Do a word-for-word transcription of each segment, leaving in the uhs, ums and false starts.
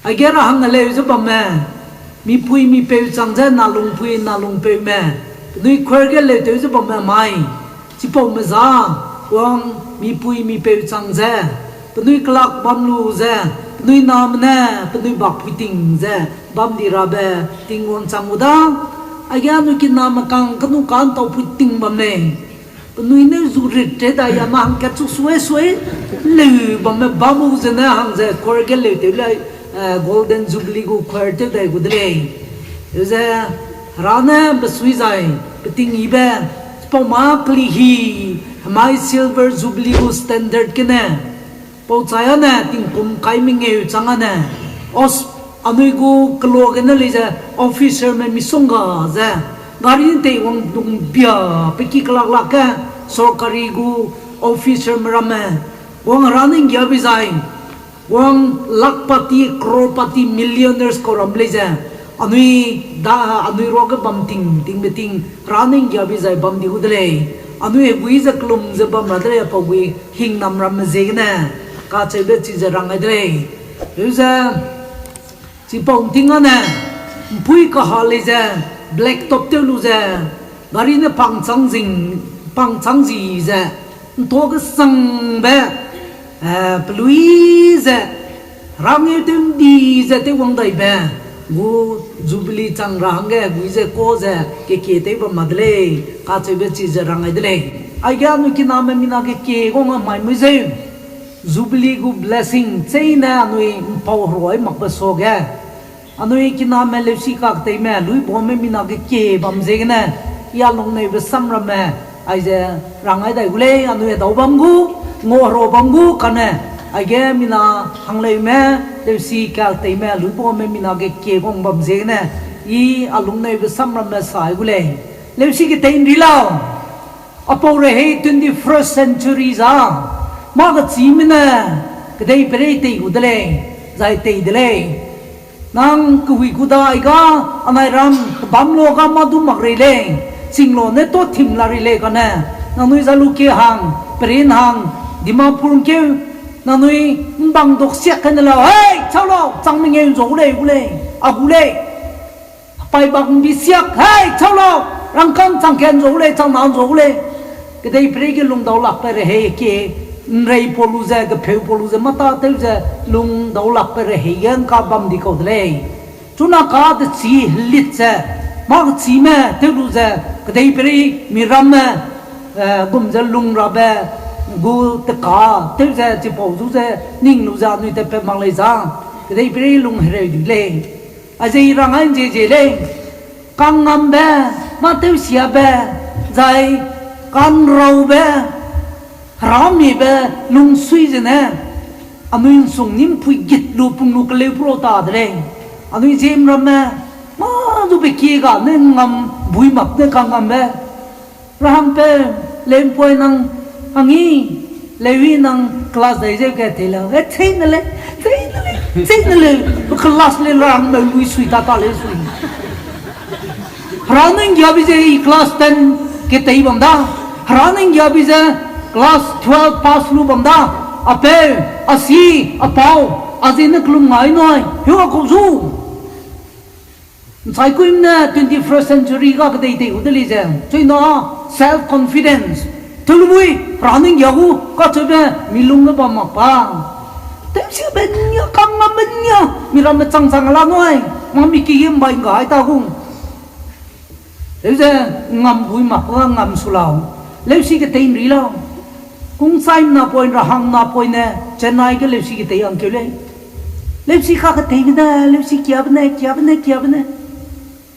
Aige ra hang leu ze bamme, mipui mipeu chang ze nalungpui nalungpeume, penui choir ge leu tew ze bamme mai, chipaume za, wang mipui mipeu chang ze, penui kelak bam lu ze, penui name ne, penui bakpui ting ze, bam di rabe, Tingwang chang gu da, aige anui kiname kang kenu ka'ntaupui ting bam lei. Penui ne zu rit te da ya ma hangkat chu sui sui leu bamme bam u zene hang ze choir ge leu tew lei, eh, Golden Jubilee gu choir tew dai gu de lei. Ze Hera ne besui zai, peting yibe, chipau ma keli hi, hemai Silver Jubilee gu standard gene, pau chai â ne tingkum kai mengeu chang â ne, os, anui gu kelo gene lei ze officerme misongga ze, gari teiwang dung bia pe ki kelak lak ge, sorkari gu officerme ramme, wang Hera ne nggiabe zai, wang lakhpati, crorepati, millionaires kau ram lei ze, anui da, anui ruage bam ting, tingbe ting, Hera ne nggiabe zai bam di gu de lei. Anui hegui ze kelum ze bam ra de lei, apau gui hingnam ramme ziegene, kacheube chize rang gai de lei. Heu ze, chipau ting â ne, mpui kaha lei ze, black top tew lu ze, gari ne pangchang zing, pangchang zi ze, ntua kesangbe, eh, pelui ze, rangeu tew ndi ze tew wang daibe, gu Jubilee chang ra hangge gui ze ka ze kekie tew bam ma de lei, kacheube chize rang gai de lei. Aige anui kiname mina kekie gua ngamai mui zeu, Jubilee gu blessing cheîne anui mpau heruai makbe suage, anui kiname leusi kakteime luibame mina kekie bam ziegene, I a lungneube samramme, aize rang gai dai gu lei, anui hedau bam gu, ngua herua bam gu kane, aige mina hangleume, leusi kakteime luibame mina kekie guang bam ziegene, I a lungneube samramme sai gu lei. Leusi ketei nri lau. Apau rehei twenty-first century za, mâ kechîme ne, kedeiperei tei gu de lei, zai tei de lei. Nang kehui gu dai ga, anai ram kebam la ga mâ du mak rei lei, chinglo ne tâ thim la rei lei kane, nangnui Jalukie hang, Peren hang, Dimapur ngkeu, nangnui mbang dok siak kai ne lau, hei, chau lau, chang mengeu nzua gu lei, gu lei, a gu lei. Paibak mbi siak, hei, chau lau, rangkâng chang ke nzua gu lei, chang na nzua gu lei. Kedeiperei ge lungdau lakbe rehei kie, nrei pau lu ze, gepheu pau lu ze, mâ tâtew ze, lungdau lakbe rehei ge ngka bam di kau de lei. Chuna ka dechî helit ze, mâ kechîme tew lu ze, kedeiperei miramme, eh, gum ze lung rabe, gu teka, tew ze, chipau zu ze, ning lu ze, anui tatpat mak lei za, kedeiperei lung hereu di lei. Aize I rang gai nzie zie lei, kangngambe, mâ tewsiabe, zai kanraube, heramiebe, lungsui zene, anui nsung ni mpui git lu pung lu keleu pura ta de lei. Anui Zeme ramme, mâ zube kie ga ne ngam bui mak ne kangngambe. Rahangpeu, leumpoi nang, hangi, leui nang class dai zeu ke tei lau. E, cheine lei, cheine lei, cheine lei. Class lei rahangpeu lui sui ta ta lei sui. Hera ne nggiabe ze I class ten ketei bam da. Hera ne nggiabe ze class twelve pass lu bam da. Apeu, asi, apau, a ziene kelum ngai nui. Heu a kau zu. Nchaikuim ne twenty-first century ga kedei tei gu de lei ze. Chuina self confidence. Tew lu mui, Hera ne nggia gu, kacheube mi lungge bam mak pa. Tewsiabe nia, kangngambe nia, miramme chang chang la nui. Mâ mi ki ge mbai ngga ai ta gu. Leu ze ngam bui mak pa ngam su lau. Leusi ketei nri lau. Kungchaim napoine, Rahang napoine, Chennai ge leusi ketei hangkeu lei. Leusi kaketeibe ne, leusi kiabe ne, kiabe ne, kiabe ne.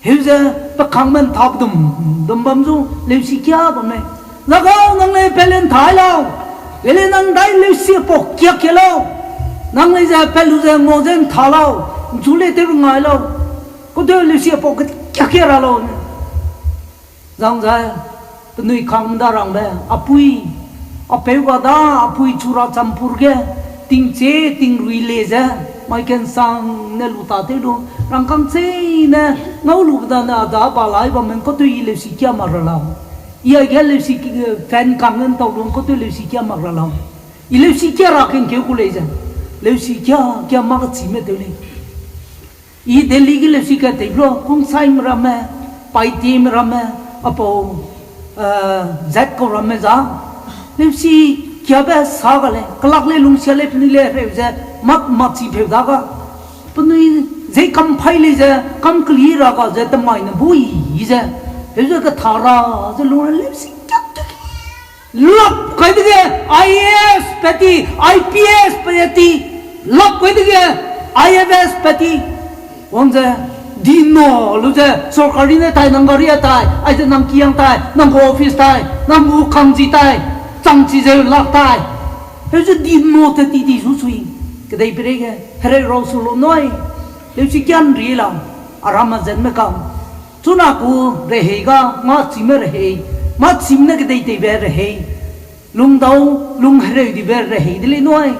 Heu ze pe kangme nthap dum, dum bam zu, leusi kia bam lei. Zagau nang lei pe le nthai lau. Pe le nang dai leusi pau kia kia lau. Nang lei ze pe lu ze ngau ze ntha lau. Nchu lei tew ngai lau. Kau tew leusi pau kia kia ra lau. Zang zai, penui kangme da rangbe, apui, apeu ga da, apui Churachampur ge, tingchie, tingrui le ze, mai kensang ne lu ta tew lu, rangkâng cheîne, ngau lube dane a da ba lai bam men kau tew I leusi kia mak ra lau. I aige leusi ki-, fan kang ne ntau lu kau tew leusi kia mak ra lau. I leusi kia ra kengkeu gu lei ze. Leusi kia, kia mâ kechîme tew lei. I Delhi ge leusi kateibe la, Kungsaime ramme, Paiteme ramme, apau, eh, zat kau ramme za. Leusi kiabe sa ga lei, kelak lei lungsia lei penui le hereu ze, mat mat chi pheu da ga. Penui zei kam pai lei ze, kam keli ra ga ze, temai ne bui ze. Heu ze ketha ra ze lung ra leusi kiak tu. Lap kai dege I A S pat ti, I P S pat ti, lap kai dege I F S pat ti. Wang ze, di na lu ze, sorkari ne tai, nang gari a tai, aize nang kiang tai, nang gu office tai, nang gu kangji tai, chang chi ze lak tai. Heu ze di na te ti di zu sui. Kedei peireige, hereu rau su lu nui. Leusi kian ri la, aram a zenme kang. Chuna gu rehei ga, mâchime rehei, mâchime ne kedei teibe rehei, lungdau, lung hereu dibe rehei de lei nui.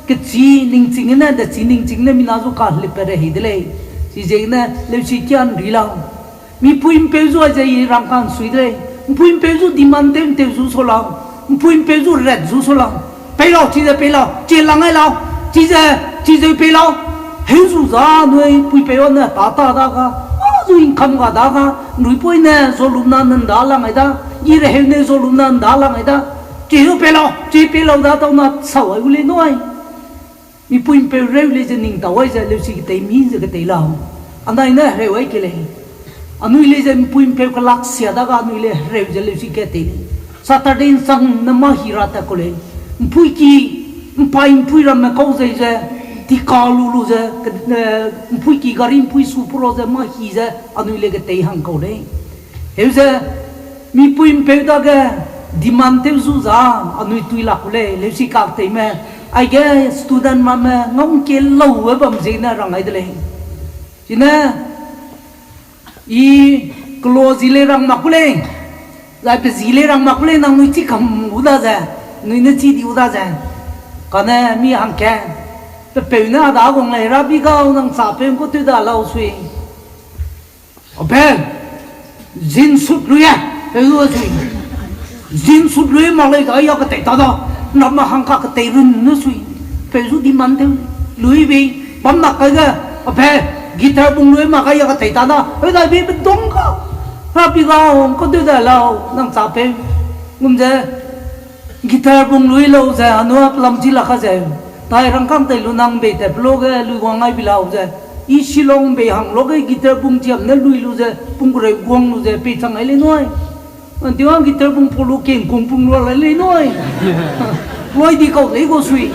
Kechî ningching ne, dechî ningching ne mina zu kahelipe rehei de lei. Chizegene leusi kian ri lau. Mipui mpeu zu aize i rangkâng sui de lei. Mipui mpeu zu demand tew nteu zu sa lau. Mipui mpeu zu rat zu sa lau. Pei lau, chize pei lau, chi lang ai lau, chize, chize pei lau. Heu zu za nui puipeu ne ta ta da ga, a zu income ga da ga, nruipui ne zolumna ne nda lang ai da, i reheu ne zolumna nda lang ai da. Chi zu pei lau, chi pei lau da tau na sau ai gu lei nui. Mipui mpeu reu lei ze ning tau ai ze leusi ketei mi ze ketei lau. Anai ne hereu ai ke lei. Anui lei ze mipui mpeu kelak sia da ga anui lei hereu ze leusi katei lei. Saturday nsang ne mâ hi ra tat kau lei. Mpui ki, mpai mpui ramme kau zei ze, tika lu lu ze, ke-, eh, mpui ki gari mpui su puro ze mâ hi ze anui lei ketei hang kau lei. Heu ze, mipui mpeu dage demand tew zu za anui tui lak ku lei, leusi kakteime, aige student ramme ngau ngkie laube bam ziegene rang ai de lei. Chine, i kelo zi lei rang mak ku lei, zai pe zi lei rang mak ku lei, nangnui chî kam gu da ze, nui ne chî di gu da ze. Kane mi hangke, pe peu ne a da guang lei, Rabi gau, nang chapeu ’ngkau tew da lau sui. Ape, jeans suit lui e, peu zu sui. Jeans suit lui mak lei, da ya ketei ta da, name hangka ketei run ne sui. Peu zu demand tew, lui bei, bam nak kai ge, ape, guitar bung lui mak kai ya ketei ta da, heu dai bei pe dong ka. Rabi gau, ’ngkau tew da lau, nang chapeu. Gum ze, guitar bung lui lau ze, anui pelam chi lak ka ze. Tai rangkâng tei lu nang bei tat pe lo ge lui guang ai bi lau ze. I Shillong bei hang lo ge guitar bung chiam ne lui lu ze, pung kureu guang lu ze, pei chang ai lei nui. Anti wang guitar bung pau lu kengkung pung lu lai lei nui. Loi di kau lei gu sui.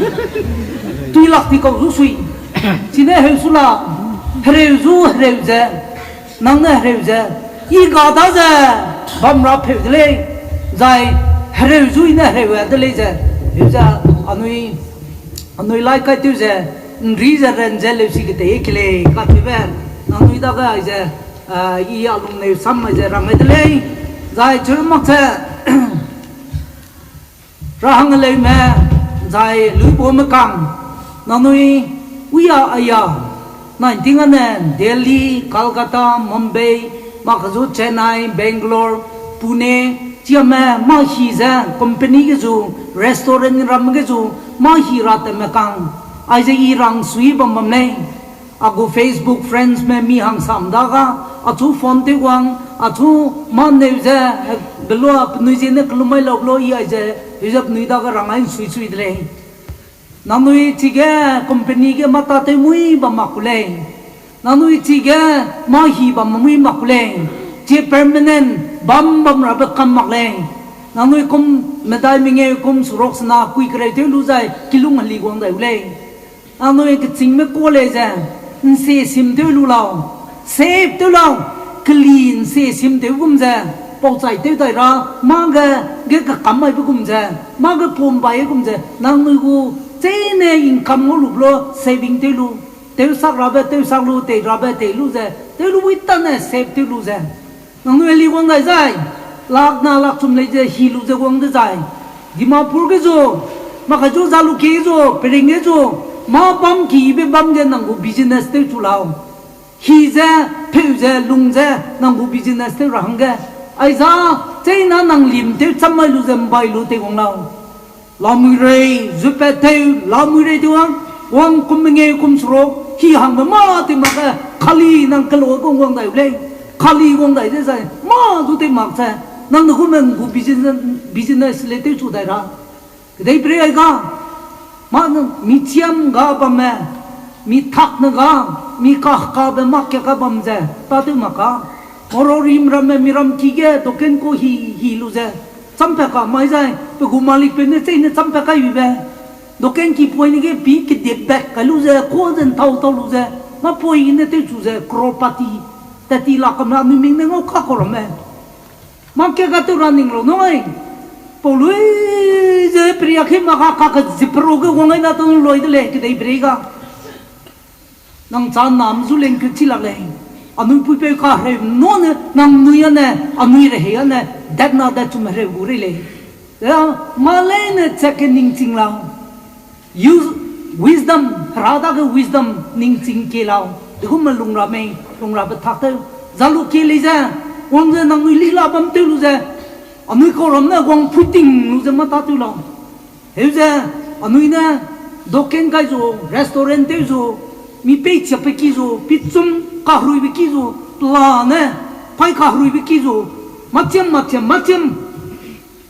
Tui lak di kau zu sui. Chine heu su la, hereu zu hereu ze, nang ne hereu ze, i ga da ze, bam ra pheu de lei, zai hereu zu i ne hereu de lei ze, heu ze anui, anui lai kai tew ze, ’nri ze ran ze leusi ketei ke lei, kacheube, nangnui dage aize, ah, i a lungneu sam mai ze rang ai de lei, zai cheu mak ze, Rahang leume, zai luibome kang, nangnui, uya aya, nai ting ane Delhi, Kolkata, Mumbai, mak zu Chennai, Bangalore, Pune, chiame mâ hi ze company ge zu, restaurant ram ge zu, mâ hi ra teme kang, aize i rang sui bam bam lei. A gu Facebook friendsme mi hangsam da ga, achu phone tew guang, achu mâ neu ze, eh, belua penui ziene kelum mai lau belo i aize, heu ze penui dage rang ai ’nsui sui de lei. Nangnui chige company ge mâ tâtew mui bam mak ku lei. Nangnui chige mâ hi bam mui mak ku lei. Chi permanent bam bam rabe kam mak lei. Nangnui kum medai mengeu kum seruk sena kui kereu tew lu zai kilung heli guang dai u lei. Nangnui kechîngme kuâ lei ze, ’nsie sim tew lu lau, save tew lau, keli ’nsie sim tew gum ze, pauchai tew dai ra, mâ ge, ge kekam maibe gum ze, mâ ge pum bai gum ze, nangnui gu, cheine income ngau lu belo, saving tew lu, tewsak rabe tewsak lu, tei rabe tei lu ze, tew lu witane save tew lu ze. Nangnui heli guang dai zai, lak na lak chum lei ze hi lu ze guang dezai. Dimapur ge zu, mak kai zu Jalukie ge zu, Pering ge zu, mâ bam kibe bam ge nang gu business tew chu lau. Hi ze, pheu ze, lung ze, nang gu business tew ra hangge. Aiza, cheina nang lim tew cham mai lu ze mbai lu tei wang lau. Lamui rei, zupat tew, lamui rei tew wang, wang kum mengeu kum seruk, hi hangbe mâ tew mak ge, Kali nang kelo kung wang dai u lei. Kali wang dai ze zai, mâ du tei mak ze, nang ne gume ngu business, business le tewchu dai ra. Kedeiperei ai ga, mâ nang mi chiam ga bamme, mi tak ne ga, mi kakabe mâ ka ga bam ze, tâtew mak ka. Moro rim ramme mi ram ki ge doken ko hi, hi lu ze, champat ka mai zai, pe gu malikpeu ne cheine champat kai bibe. Doken ki poine ge pi kedip bak kai lu ze, ka ze ntau tau lu ze, mâ poine tewchu ze, crorepati, tat ti la kam ra anui ming ne ngau ka kau ramme. Mâ ka ga tew ra ning lau nui. Pau lui ze peria khe mâ ka ka ka zipero ge wang ai na tau loi de lei, kedeiperei ga. Nang cha nam zu leng keu chi lak lei. Anui puipeu kahereu nane, nangnui â ne, anui rehei â ne, dat na dat chum hereu gu rei lei. Mâ leine chak ke ningching lau. Use wisdom, Hera dage wisdom ningching kie lau. Degum me lung ra mei, lung rabe tak tew. Za lu kie lei ze, wang ze nangnui li la bam tew lu ze, anui kau ram ne guang phuiting lu ze mâ tâtew lau. Heu ze, anui ne, doken kai zu, restaurant tew zu, mi pei chiabe ki zu, pichum kaheruibe ki zu, pelane, paî kaheruibe ki zu, machiam, machiam, machiam.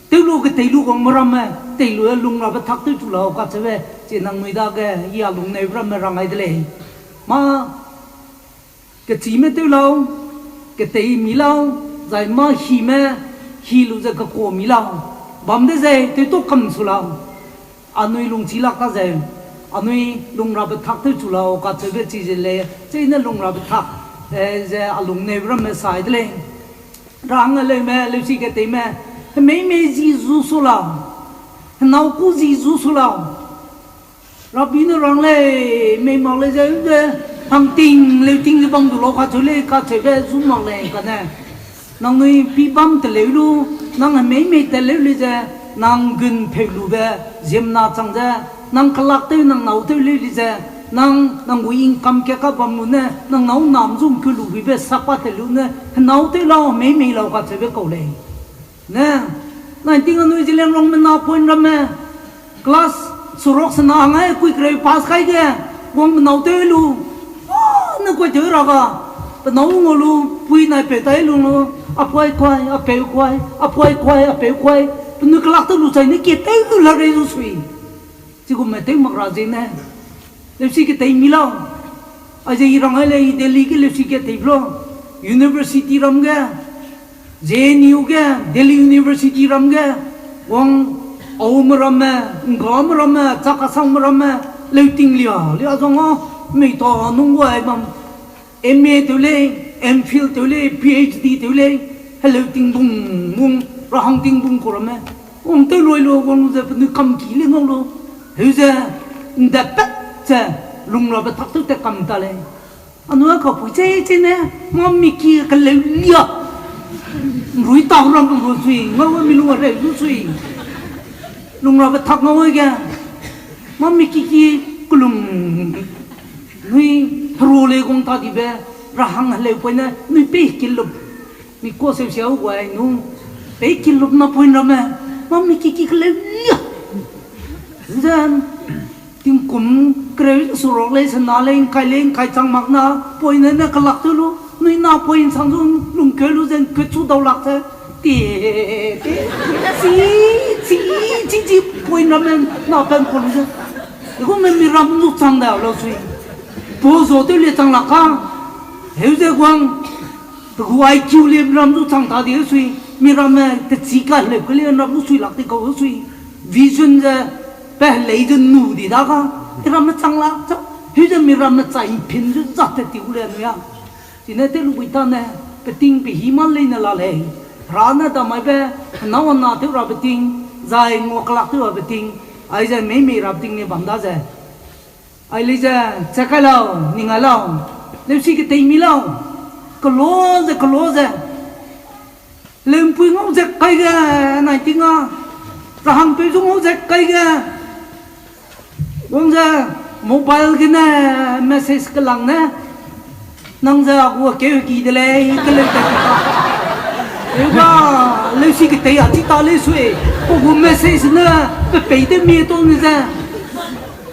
Tew lu ketei lu guangme ramme, tei lu lung rabe tak tew chu lau kacheube, chi nangnui dage, i a lungneube ramme rang ai de lei. Mâ kechîme tew lau, ketei mi lau, zai mâ hime, hi lu ze kekuâ mi lau. Bam de zei, tewtu kam su lau. Anui lungchi lak ta zeu, anui lung rabe tak tew chu lau kacheube chi ze lei, cheine lung rabe tak, eh, ze a lungneube ramme sai de lei. Rang a leume, leusi keteime, hemeimei zi zu su lau, henâu kû zi zu su lau. Rabi ne rang lei, mei mak lei ze, ze, hangting, leuting ze bam du lau kacheu lei, kacheube zu mak lei kane. Nangnui pi bam teleu lu, nang hemeimei teleu lei ze, nang gun pheu lube, ziemna chang ze, nang kelak tew, nang nâu tew leu lei ze, nang, nang gu income ka ka bam lu ne, nang nâu nam zung keu lu buibe sapa te lu ne, henâu tew lau, hemeimei lau kacheube kau lei. Ne, nineteen anui Zeliangrongme napoine ramme, class seruk sena hang ai kui kereu pass kai ge, guangbe nâu tew lu, a, ne kui tew ra ga, pe nâu ngau lu, pui nai peu tai lu lu, a puai kuai, a peu kuai, a puai kuai, a peu kuai, penui kelak tew lu chai ne kie tew lu la rei zu sui. Chigume tew mak ra ziene, leusi ketei mi lau. Aize i rang ai lei, i Delhi ge leusi ketei be lau. University ram ge, J N U ge, Delhi University ram ge, wang aume ramme, nggame ramme, chakasangme ramme, leuting lia, lia zang a, mei ta nung guai bam. M A tew lei, M Phil tew lei, P H D tew lei, heleu tingbung bung, rahang tingbung kau ramme. Wang tew loi lu, wang lu ze penui kamki le ngau lu. Heu ze, ndepat ze, lung rabe tak tew tat kam ta lei. Anui a kapui chei chei ne, mâ miki keleu lia. Nrui ta ram lu sui, ngau mi lung a reu lu sui. Lung rabe tak ngau ge, mâ miki ki kelum nui, heru lei guang ta dibe, rahang heleu poine, nui pei kilup. Mi kua seu siau guai nu, pei kilup napoine ramme, mâ miki ki keleu lia. Ze, tingkum kereu seruk lei, sena lei, ngkai lei, ngkai chang mak napoine ne kelak tew lu, nui napoine sang zu lungkeu lu ze ngkut chu dau lak ze, ti, ti, chi, chi, chi, chi, poine ramme napen kau lu ze. Degum me miram zu chang da lau sui. Pau zo tew le chang lak ka. Heu ze guang, pe gu I Q le miram zu chang ta di sui. Miramme techi ka heleu ke le miram zu sui lak di kau sui. Vision ze, pe helei ze nu di da ka. Miramme chang lak, heu ze miramme chai mpin zu za tat ti gu le anui a. Chine tew lu bui tane, peting pehî mâ leine la lei. Hera ne damaibe, henâu ana tew rabe ting, zai ngua kelak tew rabe ting, aize meimei rabe ting ne bam da ze. Ai lei ze, chak kai lau, ning ai lau. Leusi ketei mi lau. Kelo ze, kelo ze. Leumpui ngau ze kai ge, nai ting a. Rahangpeu zu ngau ze kai ge. Wang ze mobile gene message kelang ne, nang ze a gu keu ki de lei, keleu ta ki ta. Euga, leusi ketei a chi ta lei sui, pe gu message ne, pe pei tew mi tau ne ze.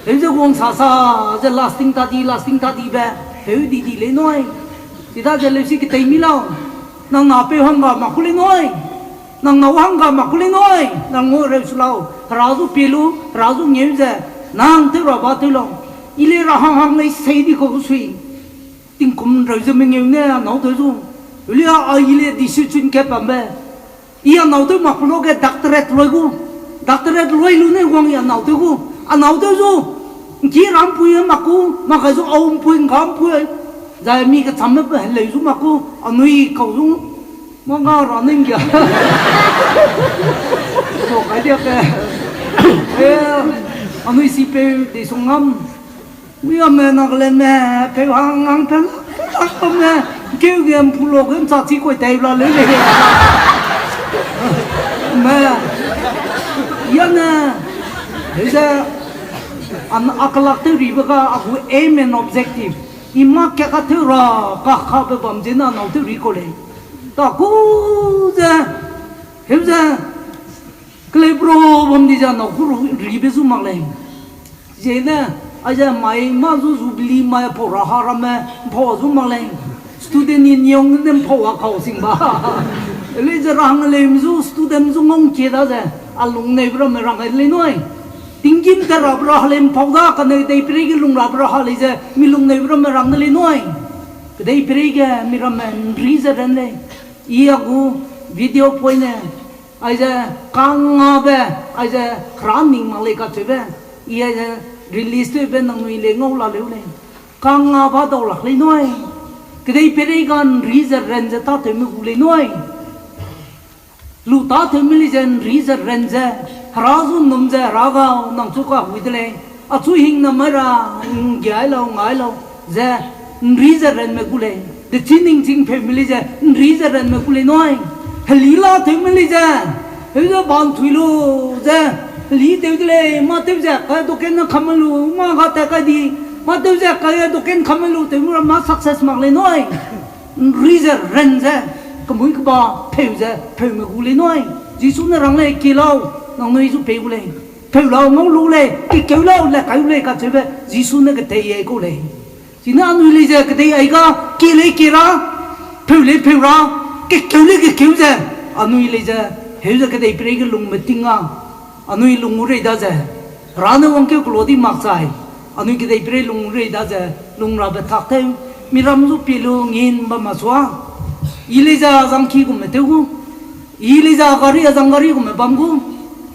Eu ze wang sa sa, ze lasting ta di, lasting ta dibe. Heu di di lei nui. Chidaze leusi ketei mi lau. Nang napeu hangga mak ku lei nui. Nang nâu hangga mak ku lei nui. Nang ngau reu su lau. Hera zu pie lu, Hera zu ngeu ze. Nang tew ra ba tew lau. I le ra hang hang lei sei di kau sui. Tingkum reu ze mengeu ne a nâu tew zu. Ulia a i le decision ke pambe. I a nâu tew mak ku lo ge doctorate loi gu. Doctorate loi lu ne wang i a nâu tew gu. A nâu tew zu. Ngki rampui e mak ku, mak kai zu au mpui, ngga mpui. Zai mi kechamme pe heleu zu mak ku, anui kau zu. Mâ nga ra ning gia. Kau kai dia ke. Eh, anui sipeu de sung ngam. Ui ame Nagalandme, peu hang hang pe lak, lak bamme, keu ge mpulo ge ncha chi koi tei la leu lei. Me, yane, heze, an a kelak tew ribe ga, a gu aim and objective. I mâ ka ka tew ra, ka kabe bam zene a nâu tew ri kau lei. Ta ku ze, heze, kelei bro bam di ze a nâu ku ru-, ribe zu mak lei. Zene, aize mai mâ zu jubilee mai pau ra ha ramme, mpau zu mak lei. Student union ne mpau a kau sing ba. Lei ze rang lei mi zu student zu ngau ngkie da ze, a lungneube ramme rang lei nui. Tinggîm te rabe ra ha lei mpau da, kane kedeiperei ge lung rabe ra ha lei ze, mi lungneube ramme rang de lei nui. Kedeiperei ge mi ramme nri ze ran lei. I a gu video point ne, aize kangngabe, aize hera ning mak lei kacheube, i aize release tewbe nangnui le ngau la leu lei. Kangnga ba dau lak lei nui. Kedeiperei ga nri ze ran ze tâtewme gu lei nui. Lu tâtewme lei ze nri ze ran ze, hera zu num ze hera gau nang chu kahui de lei. Achu hing na mai ra, ngiai lau, ngai lau, ze nri ze ranme gu lei. Dechi ningching pheume lei ze nri ze ranme gu lei nui. Heli la tewme lei ze, heu ze banthui lu, ze heli tew de lei, mâ tew ze kai doken ne kamme lu, mâ ga tat kai di, mâ tew ze kai doken kamme lu, tewme ra mâ success mak lei nui. Nri ze ran ze, kemui keba pheu ze pheume gu lei nui. Jisu ne rang lei, kie lau, nangnui zu pei gu lei. Pheu lau, ngau lu lei, kekeu lau, le kai gu lei kacheube Jisu ne ketei e kau lei. Chine anui lei ze kedei ai ga, kie lei kie ra, pheu lei pheu ra, kekeu lei kekeu ze, anui lei ze, heu ze kedeiperei ge lungme ting a, anui lung gu rei daze, hera ne wangkeu kelo di mak chai, anui kedeiperei lung gu rei daze, lung rabe tak tew, miram zu pie lu ngin bam ma sua. I lei ze azang ki gumme tew gu. I lei ze gari, azang gari gumme bam gu.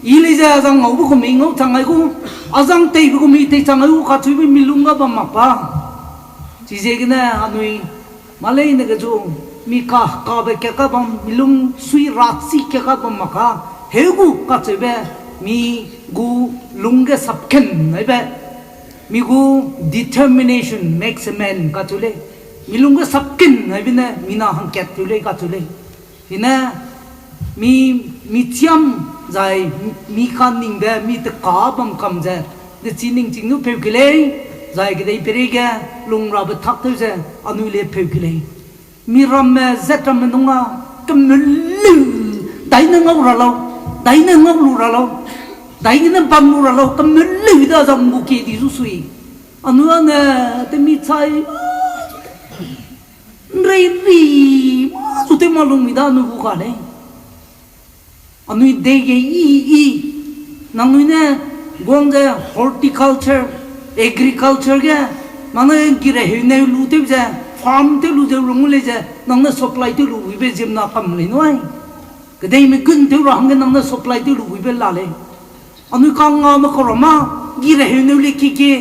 I lei ze azang ngaube gumme i ngau chang ai gu. Azang teibe gumme i tei chang ai gu kacheube mi lung ga bam mak ba. Chiziegene anui mâ leine ge zu, mi ka, kabe ka ka bam, mi lung sui ra chi ka ka bam mak ka, heu gu kacheube, mi gu lung ge sapken naibe, mi gu determination makes a man kacheu lei. Mi lung ge sapken naibe ne, mi na hangkat tew lei kacheu lei. Chine, mi, mi chiam zai, mi kaningbe, mi teka bam kam ze, dechi ningching nu pheu ke lei, zai kedeiperei ge, lung rabe tak tew ze, anui le pheu ke lei. Miramme zet ramme nung a, kemeu leu, dai ne ngau ra lau, dai ne ngau lu ra lau, dai gene bam lu ra lau, kemeu leu da zam gu kie di zu sui. Anui ane, te mi chai, nrei ri, mâ zu tew ma lung mi da anui gu ka lei. Anui dei ge i, i, nangnui ne guang ze horticulture, agriculture ge, nang ne gi reheu neu lu tew ze, farm tew lu ze rung lei ze, nang ne supply tew lu buibe ziemna kam lei nui. Kedeime gun tew ra hangge nang ne supply tew lu buibe la lei. Anui kangngame kau ra mâ, gi reheu neu le kie kie,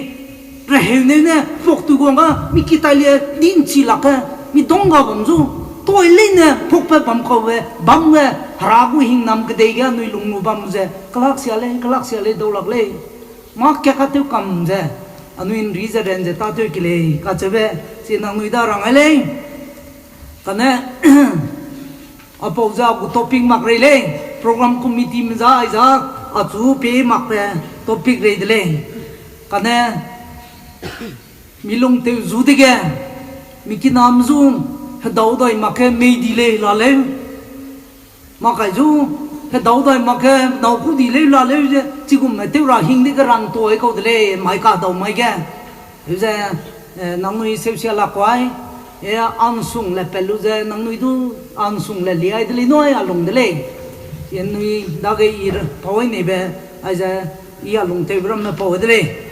reheu neu ne pok tu guang ga, mi ki tai le di nchi lak ge, mi dong ga bam zu, toi leine pokbe bam kaube, bam ge, hera gu hingnam kedei ge anui lung lu bam ze, kelak sia lei, kelak sia lei, dau lak lei. Mâ ka ka tew kam ze, anui nri ze ran ze tâtew ke lei, kacheube, chi nangnui da rang ai lei. Kane, apau ze a gu topic mak rei lei, program committeeme za ai za, achu pie makbe topic rei de lei. Kane, mi lung tew zu dege, mi kinam zu, hedau dai mak ge mei di lei la leu. Mâ kai zu, hedau dai mak ge nâu ku di leu la leu ze, chigumme tew ra hing dege rang tuâ kau de lei, mai kadau mai ge. Heu ze, Eh, nangnui seusia la kuai, e, a nsung le pat lu ze nangnui du a nsung le liai de lei nui a lung de lei. Enui dage i pau neibe, aize i a lungtewbe ramme pau de lei.